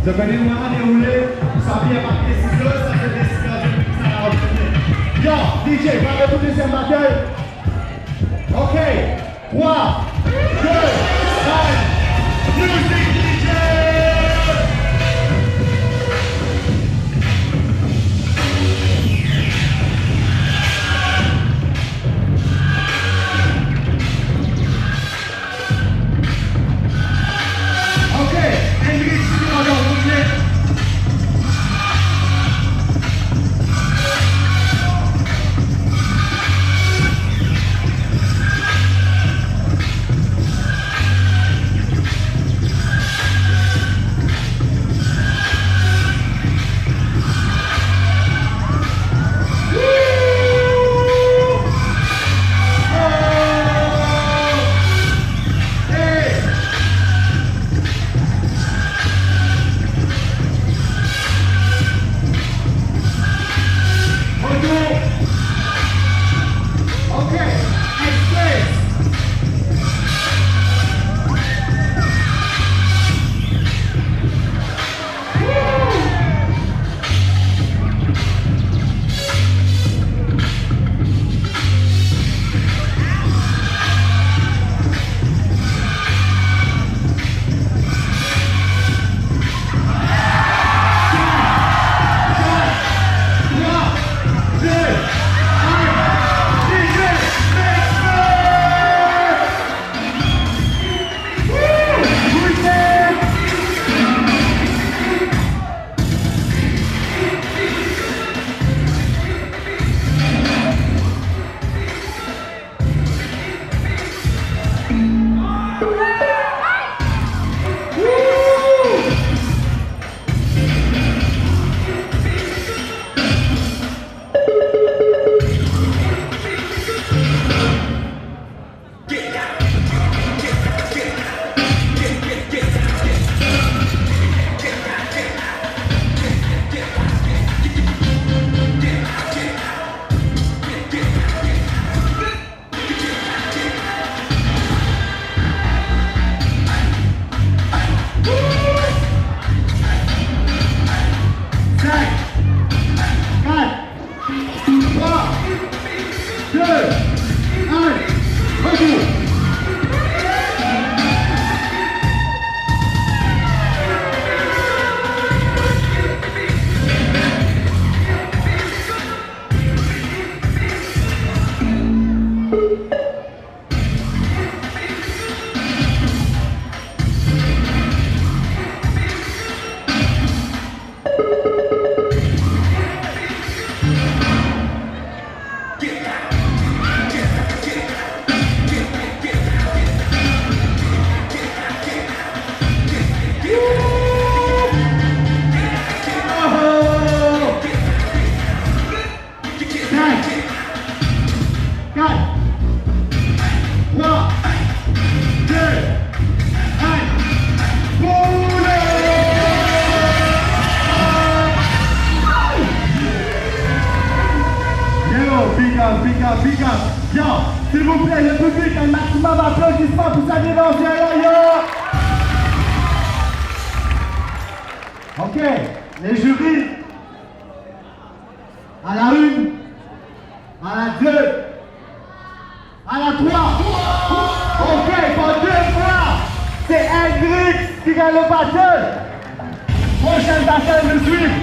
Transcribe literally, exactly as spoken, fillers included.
Zot konn mwa deroule, sa vinn pa pie sizo, sa se desizasion ki sa la. Yo, D J, bravo pou deziem battle. Ok, trwa, de, enn, music, D J! Ok, Hendrix, si nou ankor kontinie. Sink, kat, trwa, de, enn, retour. Sink, kat, trwa, de, enn, boule! Yo, big up, big up, big up. Yo, silvouple, le piblik, enn maximum aplodisman pou sa devan la, yo! Ok, le jiri. À la une, à la deux, à la trois. Ok, pour deux fois, c'est Hendrix qui gagne le battle. Prochain battle nous suit.